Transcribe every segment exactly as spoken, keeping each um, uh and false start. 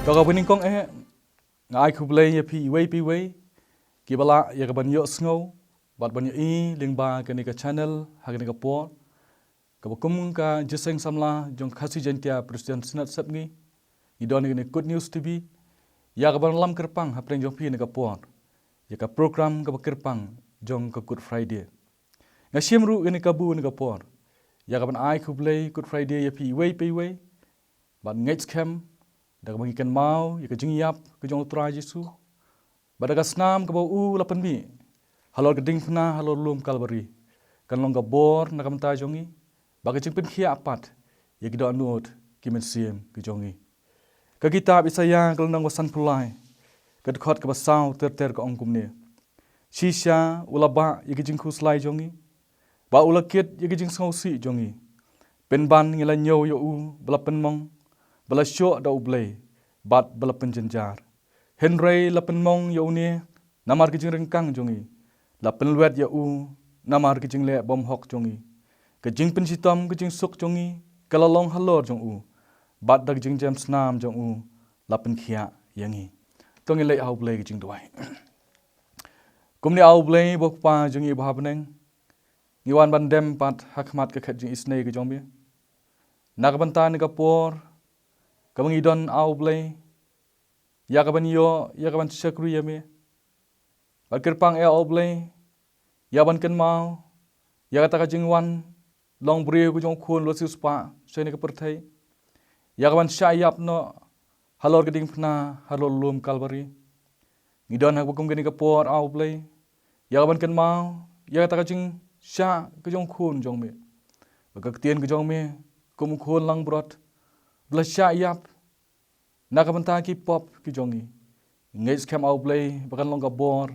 Ka kaba nyngkong eh, nga ai khublei ïa phi iwei pa iwei kiba lah ïa kaban ïohsngew bad ban ïohi lyngba kane ka channel ha kane ka por, kaba kum ka Jingïaseng Samla jong Khasi Jaiñtia Presbyterian Synod Sepngi, ngi don ha kane Good News T V ïa kaban lam kyrpang hapdeng jong phi ha kane ka por ïa ka program kaba kyrpang jong ka Good Friday. Nga shim ruh ïa kane ka bynta ha kane ka por ïa kaban ai khublei Good Friday ïa phi iwei pa iwei, bad ngeit skhem da kaba ngi kynmaw ïa ka jingïap ka jong U Trai Jisu, bad da ka snam kaba u la pynmih halor ka diengphna halor lum Kalbari, kan long ka bor na ka bynta jong ngi bad ka jingpynkhiah pat ïa ki dohnud ki mynsiem ki jong ngi. Ka kitab Isaïah ka lynnong ba sanphew lai, ka dkhot kaba saw ter ter ka ong kumne: Shisha u la bah ïa ki jingkhuslai jong ngi, bad u la kit ïa ki jingsngewsih jong ngi. Pynban ngi la ñiew ïa u ba la pynmong, ba la shoh da U Blei bad ba la pynjynjar. Hynrei la pynmong ïa une namar ki jingryngkang jong ngi, la pynlwet ïa u namar ki jingleh bymhok jong ngi. Ka jingpynshitom ka jingsuk jong ngi ka la long halor jong u, bad da ka jingjemsnam jong u la pynkhiah ïa ngi. To ngin leit ha U Blei ka jingduwai. Kumne A U Blei, U Kpa jong ngi uba ha bneng, ngi wan ban dem pat ha khmat ka khet jingisynei ka jong me na ka bynta kane ka por kaba ngi don, A U Blei, ïa kaban ïoh, ïa kaban shakri ïa me. Bad kyrpang eh, A U Blei, ïa ban kynmaw ïa kata ka jingwan long briew ka jong U Khun u la siewspah sha kane ka pyrthei, ïa kaban shah ïap noh halor ka diengphna halor lum Kalbari. Ngi don ha kaba kum kane ka por, A U Blei, ïa kaban kynmaw ïa kata ka jingshah ka jong U Khun jong me, bad ka ktien ka jong me, kum U Khun langbrot ba la shah ïap na ka bynta ki pop ki jong ngi. Ngeit skhem, A U Blei, ba kan long ka bor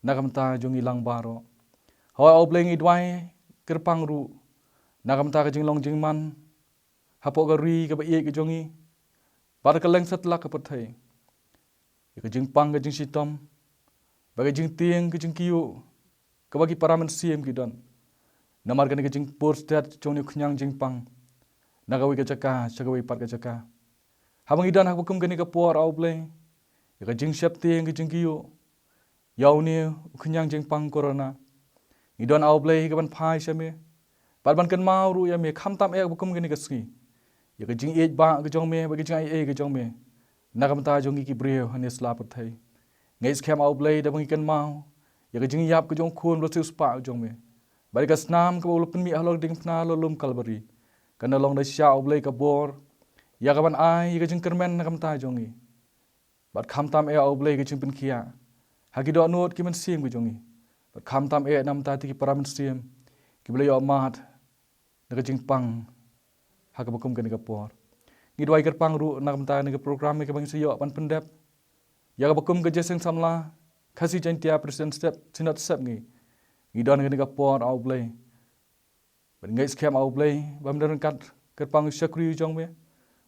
na ka bynta jong ngi lang baroh. Hooid, A U Blei, ngi duwai kyrpang ruh na ka bynta ka jinglong jingman hapoh ka ri kaba ïeit ka jong ngi, bad ka leng satlak ka pyrthei. Ïa ka jingpang ka jingshitom, bad ka jingtieng ka jingkyiuh kaba ki para mynsiem ki don namar kane ka jingpur stet jong une u khñiang jingpang na kawei ka jaka sha kawei pat ka jaka. Haba ngi don ha kaba kum kane ka por, A U Blei, ïa ka jingsheptieng ka jingkyiuh ïa une u khñiang jingpang corona, ngi don, A U Blei, kaban phai sha me bad ban kynmaw ruh ïa me, khamtam eh ha kaba kum kane ka sngi, ïa ka jingïeit ba ka jong me bad ka jingaiei ka jong me na ka bynta jong ngi ki briew ha kane ka sla pyrthei. Ngeit skhem, A U Blei, da ba ngi kynmaw ïa ka jingïap ka jong U Khun u la siewspah ka jong me, bad ïa ka snam kaba u la pynmih halor ka diengphna halor lum Kalbari, kan da long da shisha, A U Blei, ka bor ïa kaban ai ïa ka jingkyrmen na ka bynta jong ngi. Bad khamtam eh, A U Blei, ka jingpynkhiah ha ki dohnud ki mynsiem ki jong ngi. Bad khamtam eh na ka bynta ki para mynsiem kiba la ïoh mad na ka jingpang ha kaba kum kane ka por. Ngi duwai kyrpang ruh na ka bynta kane ka program kaba ngi sa ïoh ban pyndep ïa kaba kum ka Jingïaseng Samla Khasi Jaiñtia Presbyterian Step, Synod Sepngi. Ngi don ha kane ka por, A U Blei, bad ngeit skhem, A U Blei, ba men da ryngkat kyrpang u shakri u jong me,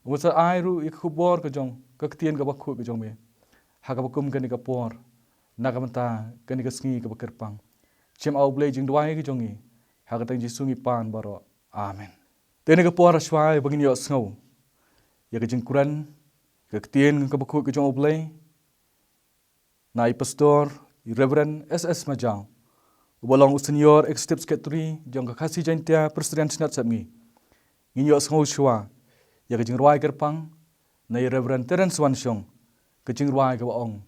u sa ai ruh ïa ka khubor ka jong ka ktien kaba khuid ka jong me ha kaba kum kane ka por, na ka bynta kane ka sngi kaba kyrpang. Shim, A U Blei, jingduwai ka jong ngi, ha ka kyrteng Jisu ngi pan baroh. Amen. Te ha kane ka por, shuwa ba ngin ïohsngew ïa ka jingkren ka ktien kaba khuid ka jong U Blei, na i Pastor, i Reverend S S Majaw, uba long u Senior Executive Secretary jong ka Khasi Jaiñtia Presbyterian Synod Sepngi, ngin ïohsngew shuwa ïa ka jingrwai kyrpang na i Reverend Terence Wanshong, ka jingrwai kaba ong,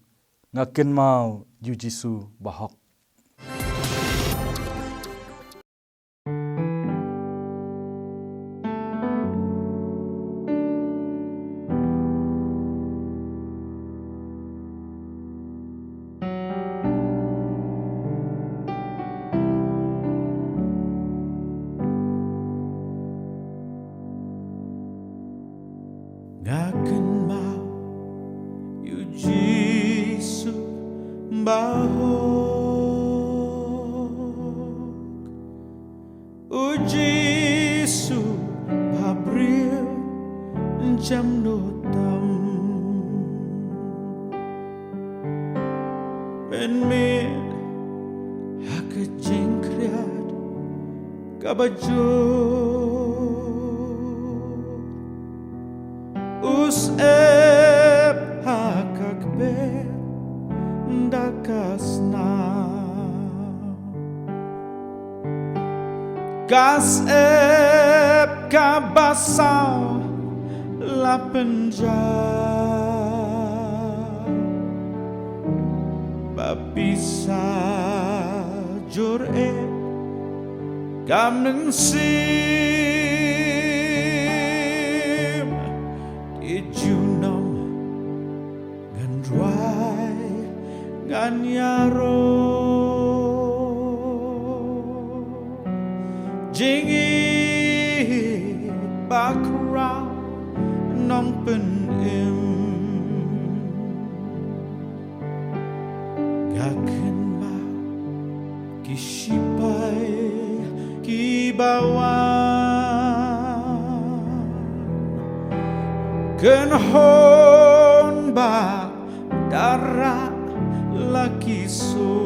Nga Kynmaw ïa U Jisu Bahok. Nga kynmaw ïa U Jisu Bahok, U Jisu ba briew ym jam noh tam. Men mih ha ka jingkhriat kaba jur, u syep Ka syep kaba saw la pynjah, ba pisa jur e ka mynsiem. Te junom ngan rwai ngan ïaroh. Jingïeit ba khraw nongpynim. Ka kynmaw ki shipai kiba wan kynhun ba da rah la ki sur.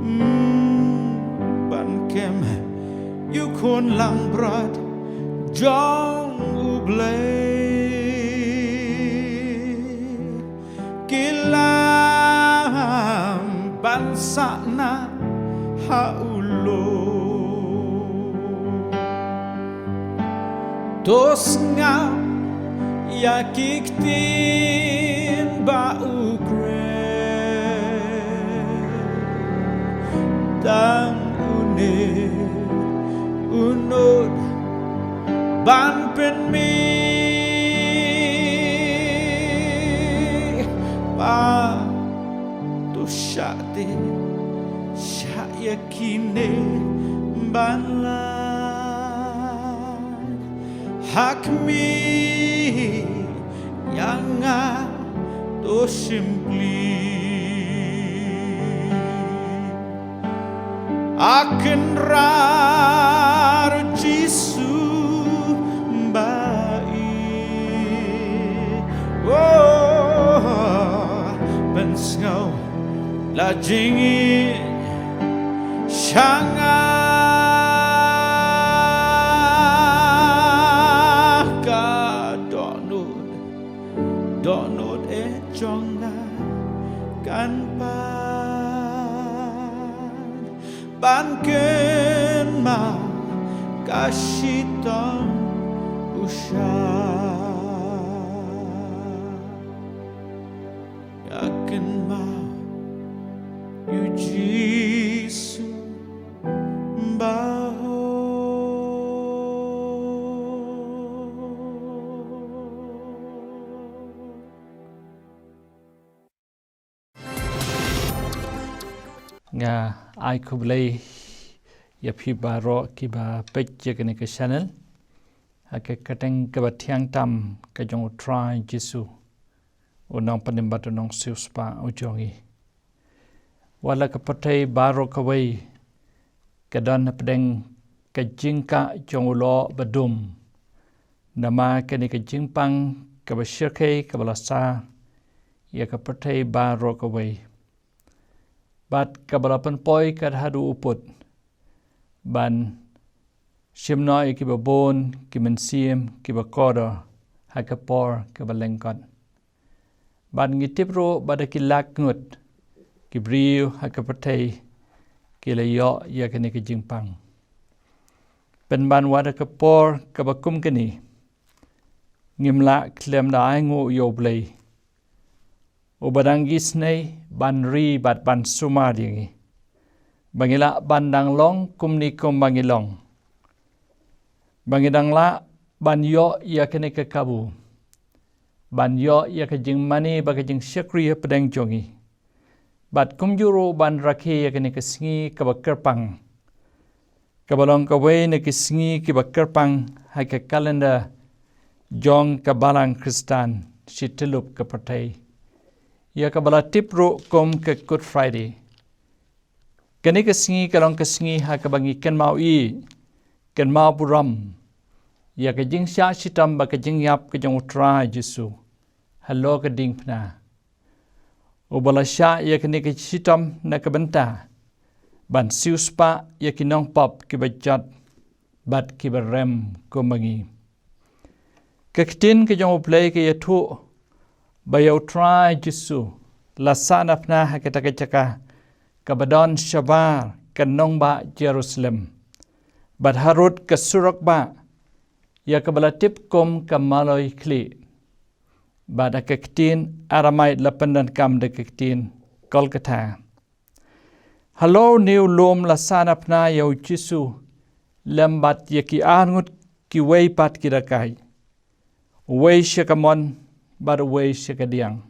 Mm, ban kem ïa u khun langbrot jong U Blei. Ki lam ban sahnarphna ha u lum. To sngap ïa ki ktien ba u kren. Tang une u nud ban pynmih, ba to shah te shah ïa kine ban lait ha khmih ïa nga. To shim plie ha Kynrad Jisu ba ïeit. Oh, pynsngew la jingïeit sha nga. Ka dohnud, dohnud eh jong nga kan pan ban kynmaw ka shitom u shah. Ka kynmaw ïa u Jisu ba hok. Nga ai khublei ïa phi baroh kiba peit ïa kane ka channel ha ka kyrteng kaba thiang tam ka jong U Trai Jisu, U Nongpynim bad U Nongsiewspah u jong ngi. Wat la ka pyrthei baroh kawei ka don hapdeng ka jingkah jong u lyoh ba dum. Namar kane ka jingpang kaba shyrkhei kaba la sah ïa ka pyrthei baroh kawei, bad kaba la pynpoi kat haduh u pud ban shim noh ïa kiba bun ki mynsiem kiba kordor ha ka por kaba lyngkot. Bad ngi tip ruh ba da ki lak ngut ki briew ha ka pyrthei ki la ïoh ïa kane ka jingpang. Pynban wat ha ka por kaba kum kane, ngim lah khlem da ainguh ïa U Blei, uba dang isynei ban ri bad ban sumar ïa ngi, ba ngi lah ban dang long kumne kumba ngi long, ba ngi dang lah ban ïoh ïa kane ka kabu ban ïoh ïa ka jingmane bad ka jingshakri hapdeng jong ngi, bad kumjuh ruh ban rakhe ïa kane ka sngi kaba kyrpang, kaba long kawei na ki sngi kiba kyrpang ha ka calendar jong ka Balang Khristan shi tyllup ka pyrthei, ïa kaba la tip ruh kum ka Good Friday. Kane ka sngi ka long ka sngi ha kaba ngi kynmaw ïa, kynmaw burom ïa ka jingshah shitom bad ka jingïap ka jong U Trai Jisu halor ka diengphna, uba la shah ïa kane ka shitom na ka bynta ban siewspah ïa ki nongpop kiba jot bad kiba rem kumba ngi. Ka ktien ka jong U Blei ka ïathuh ba ïa U Trai Jisu la sahnarphna ha kata ka jaka kaba don shabar ka nongbah Jerusalem, bad harud ka surok bah, ïa kaba la tip kum ka Maloi Khlieh, bad ha ka ktien Aramaic la pyndonkam da ka ktien Kolkatha. Halor une u lum la sahnaphna ïa u Jisu lem bad ïa ki arngut kiwei pat ki dakaid, uwei sha ka mon bad uwei sha ka diang.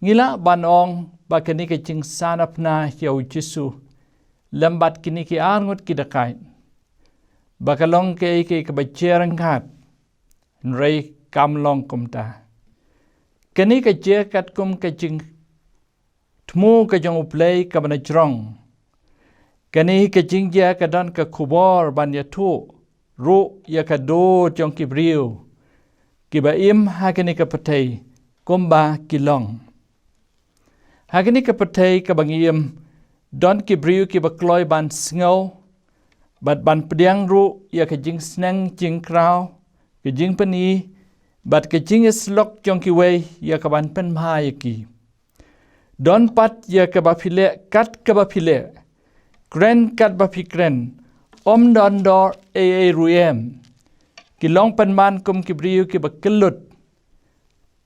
Ngi lah ban ong ba kane ka jingsahnaphna ïa u Jisu lem bad kine ki arngut ki dakaid, ba ka long kaei kaei kaba jia ryngkat, hynrei kam long kumta. Kane ka jia katkum ka jingthmu ka jong U Blei kaba na jrong. Kane ka jingjia ka don ka khubor ban ïathuh ruh ïa ka dur jong ki briew kiba im ha kane ka pyrthei kumba ki long. Ha kane ka pyrthei kaba ngi im, don ki briew kiba kloi ban sngew bad ban pdiang ruh ïa ka jingsneng jingkraw, ka jingpyni bad ka jingïasyllok jong kiwei ïa ka ban pynbha ïa ki. Don pat ïa kaba phi leh kat kaba phi leh, kren kat ba phi kren, ym don dor ei ei ruh em. Ki long pynban kum ki briew kiba kyllut.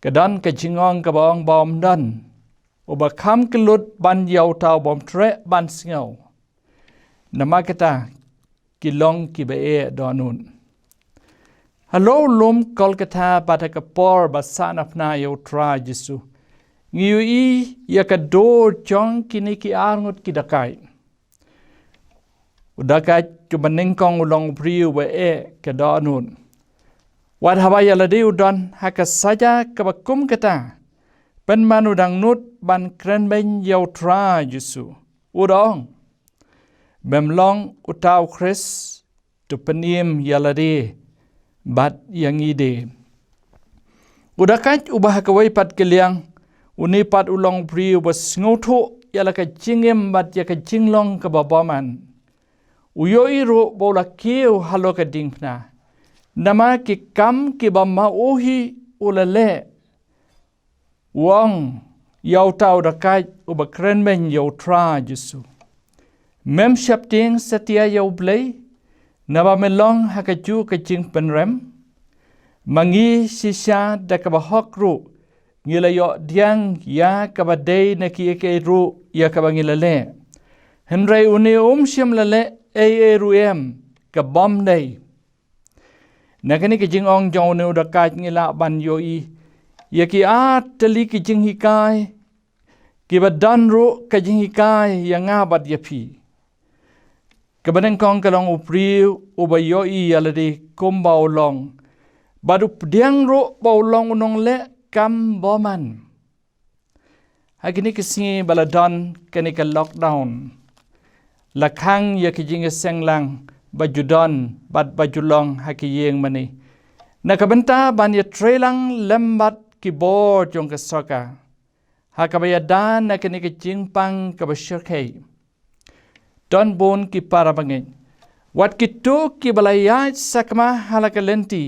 Ka don ka jingong kaba ong ba ym don uba kham kyllut ban ïa uta u bym treh ban sngew. Namar kata ki long kiba eh dohnud. Halor u lum Kolkatha bad ha ka por ba sahnaphna ïa U Trai Jisu, ngi ïohi ïa ka dur jong kine ki arngut ki dakaid. U dakaid uba nyngkong u long u briew uba eh ka dohnud. Wat haba ïa lade u don ha ka saja kaba kum kata, pynban u dang nud ban kren beiñ ïa U Trai Jisu. U da ong, mem long uta u Khrist, to pynim ïa lade bad ïa ngi de. U dakaid uba ha kawei pat ka liang, une pat u long u briew uba sngewthuh ïa la ka jingim bad ïa ka jinglong kaba bymman. U ïohi ruh ba u la kiew halor ka diengphna, namar ki kam kiba ma u hi u la leh. U ong ïa uta u dakaid uba kren beiñ ïa U Trai Jisu, mem sheptieng satia ïa U Blei, naba me long ha kajuh ka jingpynrem? Ma ngi shisha da kaba hok ruh ngi la ïoh pdiang ïa kaba dei na kiei kiei ruh ïa kaba ngi la leh, hynrei une um shym la leh ei ei ruh em ka bym dei. Na kane ka jingong jong une u dakaid ngi lah ban ïohi ïa ki ar tylli ki jinghikai kiba don ruh ka jinghikai ïa nga bad ïa phi. Kaba nyngkong ka long u briew uba ïohi ïa lade kumba u long, bad u pdiang ruh ba u long u nongleh kam bymman. Ha kine ki sngi ba la don kane ka lockdown, la khang ïa ki jingïaseng lang ba ju don bad ba ju long ha ki ïing mane, na ka bynta ban ïatrei lang lem bad ki bor jong ka sorkar ha kaba ïada na kane ka jingpang kaba shyrkhei. Don bun ki para bangeit, wat kito kiba la ïaid sakma ha la ka lynti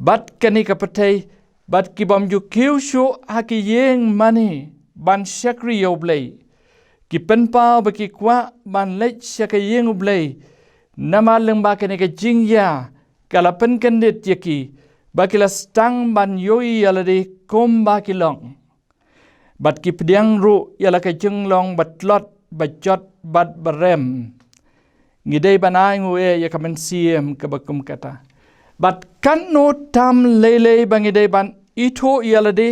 bad kane ka pyrthei, bad ki bym ju kiew shuh ha ki ïing mane ban shakri ïa U Blei, ki pynpaw ba ki kwah ban leit sha ka ïing U Blei. Namar lyngba kane ka jingïa ka la pynkyndit ïa ki ba ki la sdang ban ïohi ïa lade kumba ki long, bad ki pdiang ruh ïa la ka jinglong ba tlot ba jot bad ba rem. Ngi dei ban ai nguh ïa ka mynsiem kaba kum kata. Bad katno tam lei lei ba ngi dei ban ithuh ïa lade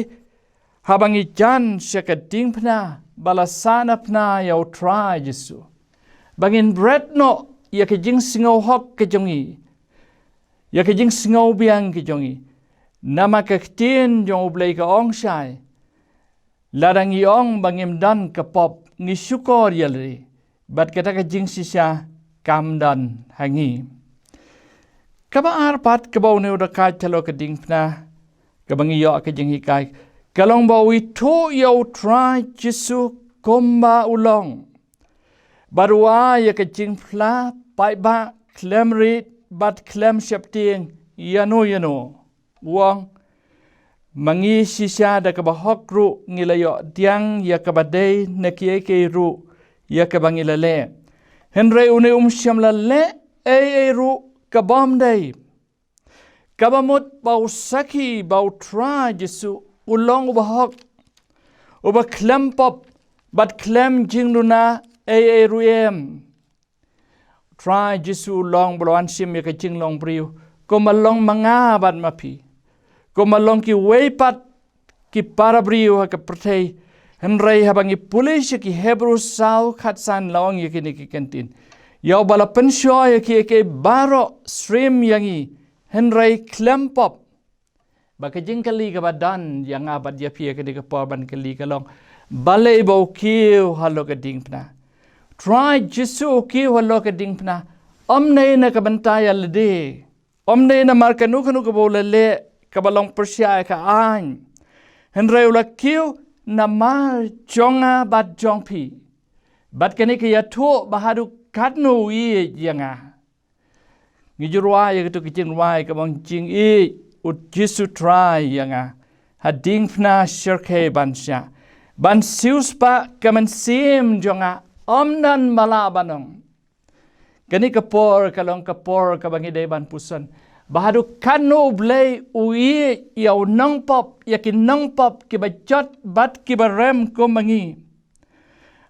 haba ngi jan sha ka diengphna ba la sahnaphna ïa U Trai Jisu, ba ngin bret noh ïa ka jingsngew hok ka jong ngi, ïa ka jingsngew biang ka jong ngi. Namar ka ktien jong U Blei ka ong shai, lada ngi ong ba ngim don ka pop, ngi shukor ïa lade bad kata ka jingshisha kam don ha ngi. Kaba ar pat kaba une u dakaid halor ka diengphna kaba ngi ïoh ka jinghikai, ka long ba u ithuh ïa U Trai Jisu kumba u long, bad u ai ïa ka jingphla paidbah khlem rit bad khlem sheptieng ïano ïano. U ong, ma ngi shisha da kaba hok ruh ngi la ïoh pdiang ïa kaba dei na kiei kiei ruh ïa kaba ngi la leh. Hynrei une um shym la leh ei ei ruh ka bym dei. Kaba mut ba u sakhi ba u Trai Jisu u long uba hok, uba khlem pop bad khlem jingduna ei ei ruh em. Trai Jisu u long ba la wan shim ïa ka jinglong briew kum ba long ma nga bad ma phi, kum ba long kiwei pat ki para briew ha ka pyrthei. Hynrei haba ngi pule sha ki Hebru saw khatsan la ong ïa kine ki kyntien: Ïa uba la pynshoi ïa kiei kiei baroh syriem ïa ngi, hynrei khlem pop. Ba ka jingkylli kaba don ïa nga bad ïa phi ha kane ka por ban kylli ka long, balei ba u kiew halor ka diengphna? Trai Jisu u kiew halor ka diengphna ym dei na ka bynta ïa lade, ym dei namar kano kano kaba u la leh kaba long pyrshah ïa ka aiñ. Hynrei u la kiew namar jong nga bad jong phi. Bad kane ka ïathuh ba haduh katno u ïeit ïa nga. Ngi ju rwai ïa katu ka jingrwai kaba ong, jingïeit u Jisu Trai ïa nga ha diengphna shyrkhei ban shah, ban siewspah ka mynsiem jong nga, ym don ba lah ban ong. Kane ka por ka long ka por kaba ngi dei ban puson ba haduh katno U Blei u ïeit ïa u nongpop, ïa ki nongpop kiba jot bad kiba rem kum ma ngi.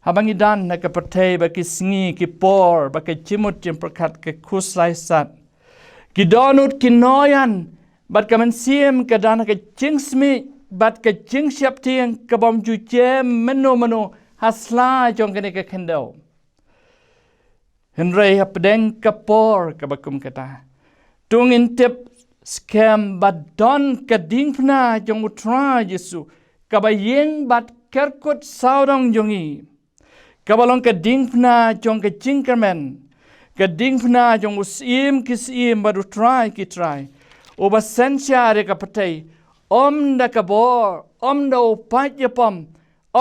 Haba ngi don ha ka pyrthei ba ki sngi ki por ba ka jingmut jingpyrkhat ka khuslai sat, ki dohnud ki nongïalam, bad ka mynsiem ka don ha ka jingsmit bad ka jingsheptieng ka bym ju jem mynno mynno ha sla jong kane ka khyndew. Hynrei hapdeng ka por kaba kum kata, to ngin tip skhem ba don ka diengphna jong U Trai Jisu kaba ïeng bad kyrkut sawdong jong ngi, kaba long ka diengphna jong ka jingkyrmen, ka diengphna jong U Syiem ki syiem bad U Trai ki trai, uba synshar ïa ka pyrthei, ym da ka bor, ym da u paid ïapom,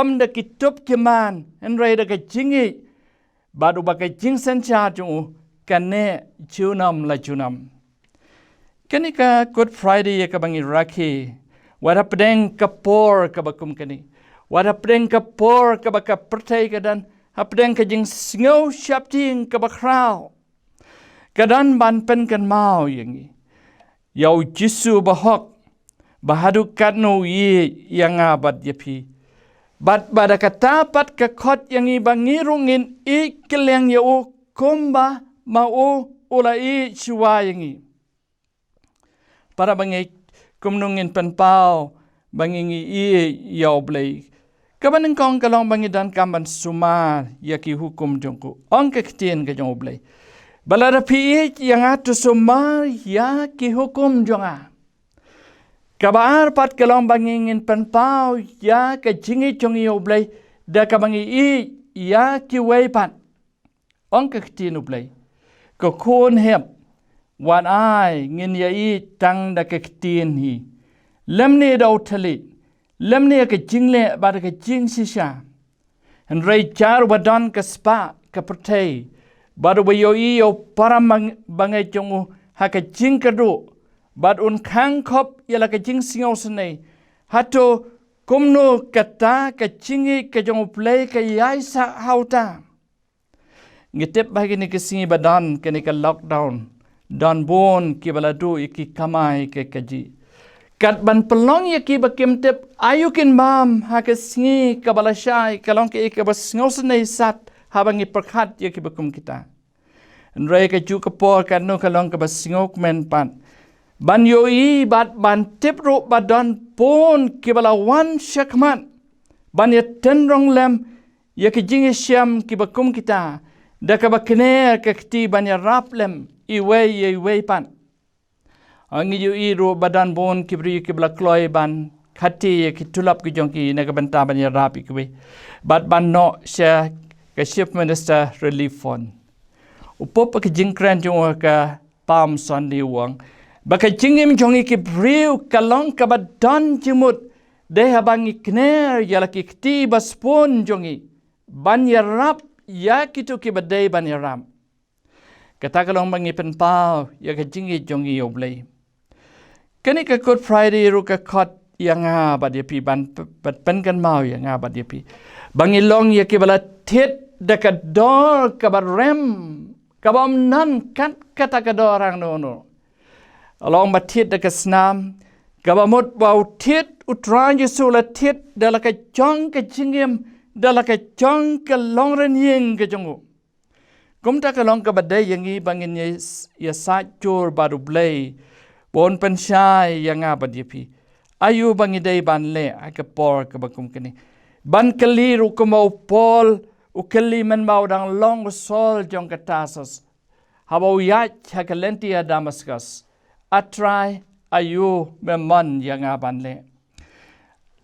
ym da ki tup ki man, hynrei da ka jingïeit, bad uba ka jingsynshar jong u ka neh junom la junom. Kane ka Good Friday ïa kaba ngi rakhe, wat hapdeng ka por kaba kum kane, wat hapdeng ka por kaba ka pyrthei ka don hapdeng ka jingsngew sheptieng kaba khraw, ka don ban pynkynmaw ïa ngi ïa U Jisu bahok, ba haduh katno u ïeit ïa nga bad ïa phi. Bad ba da kata pat ka khot ïa ngi ba ngi ruh ngin ïeit kylliang ïa u kumba ma u u la ïeit shuwa ïa ngi. Para bangeit, kumno ngin pynpaw ba ngi ngi ïeit ïa U Blei? Kaba nyngkong ka long ba ngi donkam ban sumar ïa ki hukum jong u. Ong ka ktien ka jong U Blei, ba lada phi ïeit ïa nga to sumar ïa ki hukum jong nga. Kaba ar pat ka long ba ngi ngin pynpaw ïa ka jingïeit jong ngi ïa U Blei da kaba ngi ïeit ïa kiwei pat. Ong ka ktien U Blei, ko khun hep, wat ai ngin ïa ïeit tang da ka ktien hi, lymne da u thylliej, lymne ka jingleh bad ka jingshisha. Hynrei jar uba don ka spah ka pyrthei, bad uba ïohi ïa u para bang-, bangeit jong u ha ka jingkyrduh, bad un khang khop ïa la ka jingsngewsynei, hato kumno kata ka jingïeit ka jong U Blei ka ïaisah ha uta? Ngi tip ba ha kine ki sngi ba don kane ka lockdown, don bun kiba la duh ïa ki kamai ka kajih. Kat ban pynlong ïa kiba kim tip aïu kin bam ha ka sngi kaba la shai, ka long kaei kaba sngewsynei sat haba ngi pyrkhat ïa kiba kum kita. Hynrei kajuh ka por katno ka long kaba sngewkmen pat ban ïohi bad ban tip ruh ba don bun kiba la wan shakhmat ban ïatynrong lem ïa ki jingïashem kiba kum kita, da kaba kner ka kti ban ïarap lem iwei ïa iwei pat. Ngi ïohi ruh ba don bun ki briew kiba la kloi ban khati ïa ki tulop ki jong ki na ka bynta ban ïarap ïa kiwei, bad ban noh sha ka Chief Minister Relief Fund. U Pope ha ka jingkren jong u ha ka Palm Sunday u ong ba ka jingim jong ngi ki briew ka long kaba don jingmut dei haba ngi kner ïa la ki kti ba spun jong ngi ban ïarap ïa kito kiba dei ban ïarap. Kata ka long ba ngi pynpaw ïa ka jingïeit jong ngi ïa U Blei. Kane ka Good Friday ruh ka khot ïa nga bad ïa phi ban p-, ban pynkynmaw ïa nga bad ïa phi ba ngi long ïa kiba la thied da ka dor kaba rem, kaba ym don kat kata ka dor hangno hangno. Ka long ba thied da ka snam, kaba mut ba u thied u Trai Jisu u la thied da la ka jong ka jingim, da la ka jong ka longrynieng ka jong u. Kumta ka long kaba dei ïa ngi ba ngin ïa, ïa sah jur bad U Blei, ba un pynshai ïa nga bad ïa phi. Aïu ba ngi dei ban leh ha ka por kaba kum kane? Ban kylli ruh kumba u Paul u kylli mynba u dang long u Saul jong ka Tarsus, haba u ïaid ha ka lynti ha Damaskus. A Trai, aïu me mon ïa nga ban leh?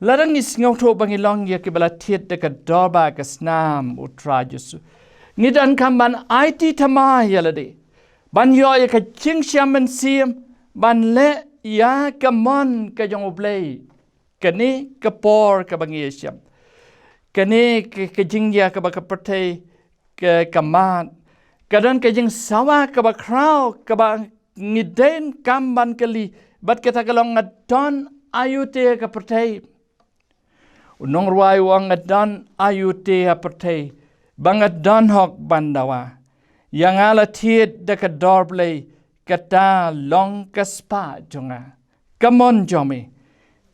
Lada ngi sngewthuh ba ngi long ïa kiba la thied da ka dor bad ka snam U Trai Jisu, ngi donkam ban aiti thymmai ïa lade, ban ïoh ïa ka jingshem mynsiem, ban leh ïa ka mon ka jong U Blei. Kane ka por kaba ngi ïashem, kane ka, ka jingïa kaba ka pyrthei ka, ka mad, ka don ka jingsawa kaba khraw kaba ngi donkam ban kylli, bad kata ka long, nga don aïu te ha ka pyrthei? U nongrwai u ong, nga don aïu te ha pyrthei ba nga don hok ban dawa? Ïa nga la thied da ka dor Blei, kata long ka spah jong nga, ka mon jong me.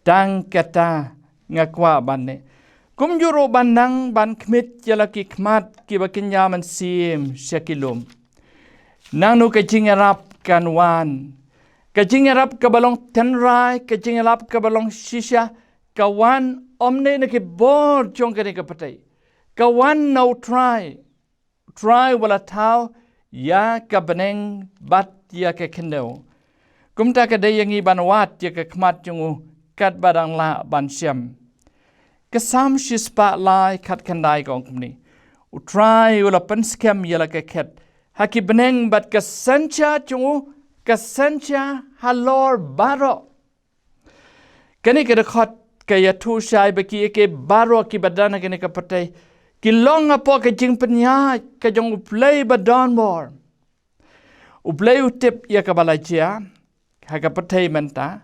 Tang kata nga kwah ban leh. Kumjuh ruh ban nang ban khmih ïa la ki khmat kiba kynja mynsiem sha ki lum. Nangno ka jingïarap kan wan? Ka jingïarap kaba long tynrai, ka jingïarap kaba long shisha, ka wan ym ne na ki bor jong kane ka pyrthei. Ka wan na U Trai. U Trai uba la thaw ïa ka bneng bad ïa ka khyndew. Kumta ka dei ïa ngi ban wad ïa ka khmat jong u katba dang lah ban shem. Ka Salm shispah lai khatkhyndai ka ong kumne: U Trai u la pynskhem ïa la ka khet ha ki bneng, bad ka synshar jong u ka synshar halor baroh. Kane ka dkhot ka ïathuh shai ba kiei kiei baroh kiba don ha kane ka pyrthei ki long hapoh ka jingpynïaid ka jong U Blei badonbor. U Blei u tip ïa kaba la jia ha ka pyrthei mynta.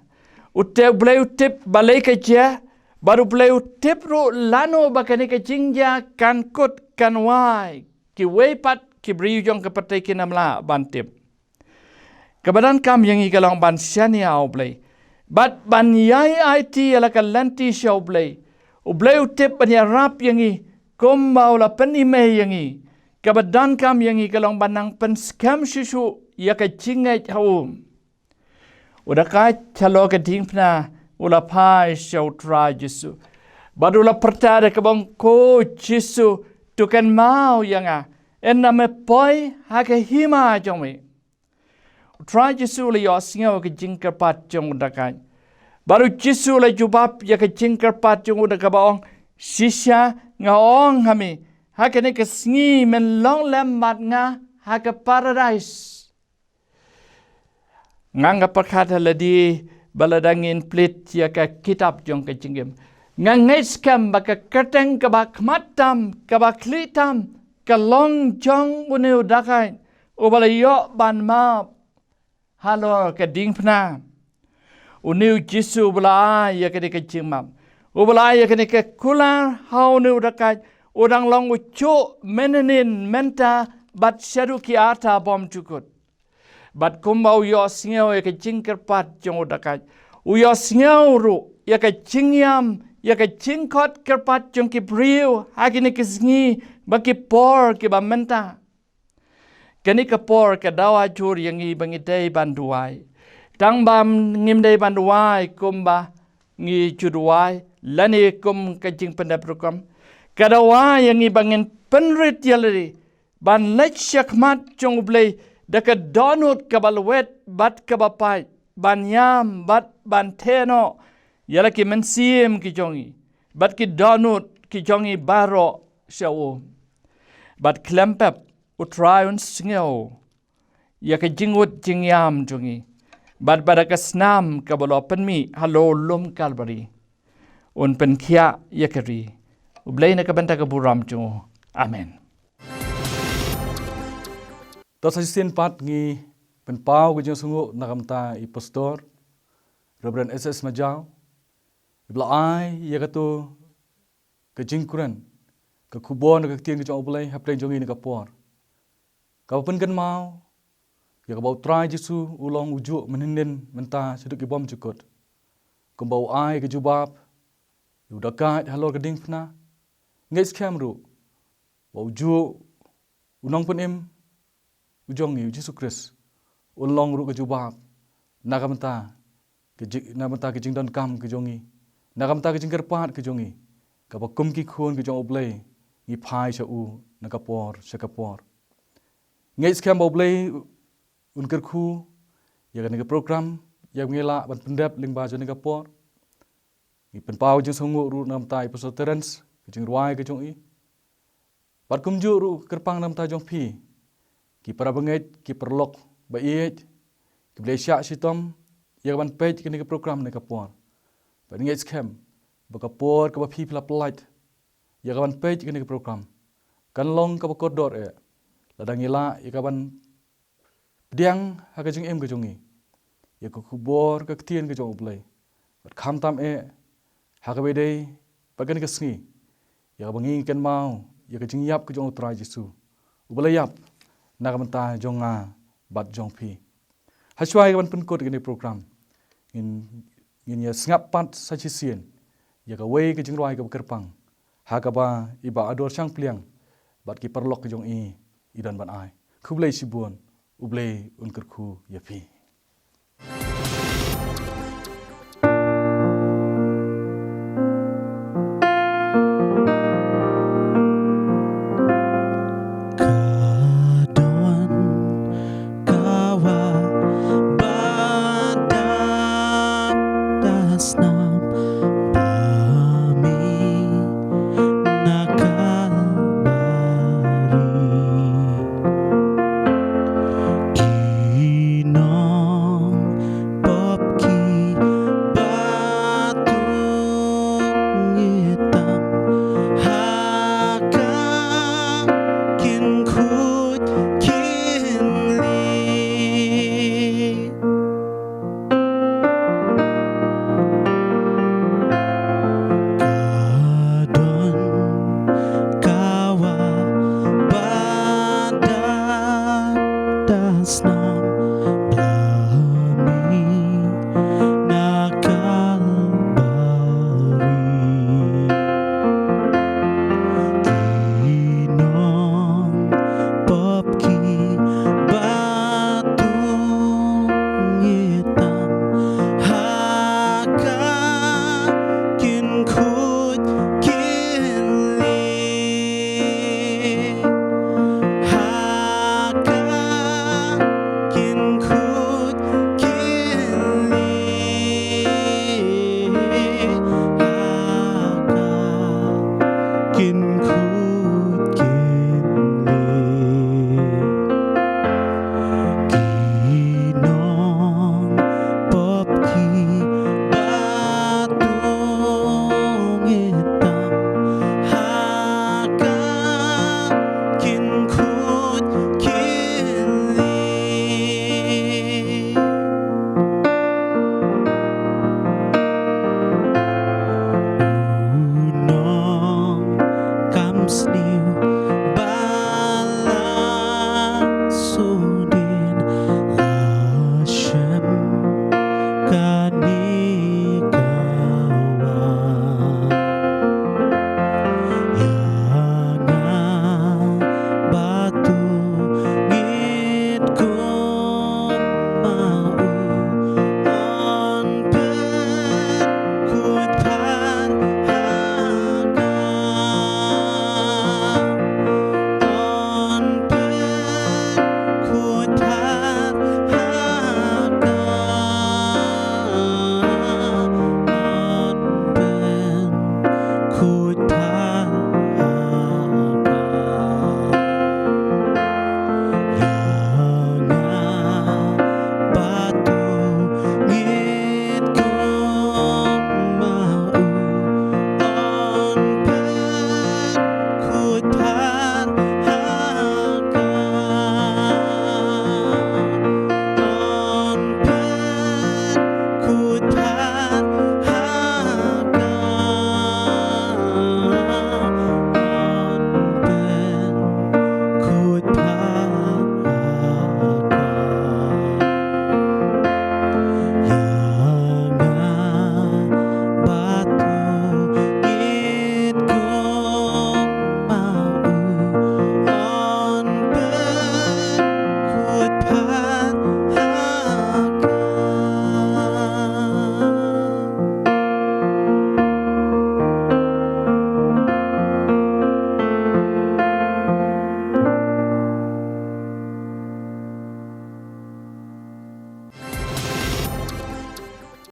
U te-, U Blei u tip balei ka jia, bad U Blei u tip ruh lano ba kane ka jingjia kan kut kan wai. Kiwei pat ki briew jong ka pyrthei kin ym lah ban tip. Kaba donkam ïa ngi ka long ban shaniah ha U Blei, bad ban ïai aiti ïa la ka lynti sha U Blei. U Blei u tip ban ïarap ïa ngi kumba u la pyni mei ïa ngi. Kaba donkam ïa ngi ka long ban nang pynskhem shuh shuh ïa ka jingngeit ha u. U dakaid halor ka diengphna u la phai sha U Trai Jisu, bad u la pyrta da kaba ong, Ko Jisu, to kynmaw ïa nga ynda me poi ha ka hima jong me. U Trai Jisu u la ïohsngew ka jingkyrpad jong u dakaid, bad U Jisu u la jubab ïa ka jingkyrpad jong u da kaba ong, Shisha nga ong ha me, ha kane ka sngi men long lem bad nga ha ka paradais. Nga nga pyrkhat ha lade ba lada ngin plie ïa ka kitab jong ka jingim, nga ngeit skhem ba ka kyrteng kaba khmat tam, kaba khlieh tam, ka long jong une u dakaid uba la ïoh ban map halor ka diengphna. Une U Jisu uba la ai ïa kane ka jingmap, uba la ai ïa kane ka kular ha une u dakaid, u dang long u juh mynhynnin mynta bad shaduh ki arta bymjukut. Bad kumba u ïohsngew ïa ka jingkyrpad jong u dakaid, u ïohsngew ruh ïa ka jingïam, ïa ka jingkhot kyrpad jong ki briew ha kine ki sngi bad ki por kiba mynta. Kane ka por ka dawa jur ïa ngi ba ngi dei ban duwai. Tang ba ngim dei ban duwai kumba ngi ju duwai lane kum ka jingpyndep rukom, ka dawa ïa ngi ba ngin pynrit ïa lade ban leit shakhmat jong U Blei da ka dohnud kaba lwet bad kaba pait, ban ïam bad ban theh noh ïa la ki mynsiem ki jong ngi bad ki dohnud ki jong ngi baroh sha u. Bad khlem pep U Trai un sngew ïa ka jingud jingïam jong ngi, bad ba da ka snam kaba u la pynmih halor lum Kalbari un pynkhiah ïa ka ri. U Blei na ka bynta ka burom jong u. Amen. To sa shisien pat ngi pynpaw ka jingsngewnguh na ka bynta i Pastor Reverend S S Majaw, iba la ai ïa kato ka jingkren ka khubor na ka ktien ka jong U Blei hapdeng jong ngi na ka por. Kaba pynkynmaw ïa kaba U Trai Jisu u long u juh mynhynnin mynta shaduh ki bymjukut. Kumba u ai ka jubab ïa u dakaid halor ka diengphna, ngeit skhem ruh ba u juh u nongpynim u jong ngi, U Jisu Khrist, un long ruh ka jubab na ka bynta ka jing, na ka bynta ka jingdonkam ka jong ngi, na ka bynta ka jingkyrpad ka jong ngi, kaba kum ki khun ka jong U Blei ngi phai sha u na ka por sha ka por. Ngeit skhem ba U Blei un kyrkhu ïa kane ka program, ïa ngi lah ban pyndep lyngba jong kane ka por. Ngi pynpaw jingsngewnguh ruh na ka bynta i Pastor Terence, ka jingrwai ka jong i. Bad kumjuh ruh ka kyrpang na ka bynta jong phi, ki para bangeit, ki paralok ba ïeit, ki ba la shah shitom ïa ka ban peit kane ka program na ka por. Bad ngeit skhem ba ka por kaba phi phi la pynlait ïa ka ban peit kane ka program kan long kaba kordor eh lada ngi lah ïa ka ban pdiang ha ka jingim ka jong ngi ïa ka khubor ka ktien ka jong U Blei. Bad khamtam eh ha kaba ïadei bad kane ka sngi, ïa kaba ngi kynmaw ïa ka jingïap ka jong U Trai Jisu, uba la ïap na ka bynta jong nga bad jong phi. Hashwa ïa ka ban pynkut ïa kane ka program, ngin, ngin ïa sngap pat sa shisien ïa kawei ka jingrwai kaba kyrpang, ha kaba i Bah Ador Shangpliang bad ki paralok ka jong i i don ban ai. Khublei shibun, U Blei un kyrkhu ïa phi.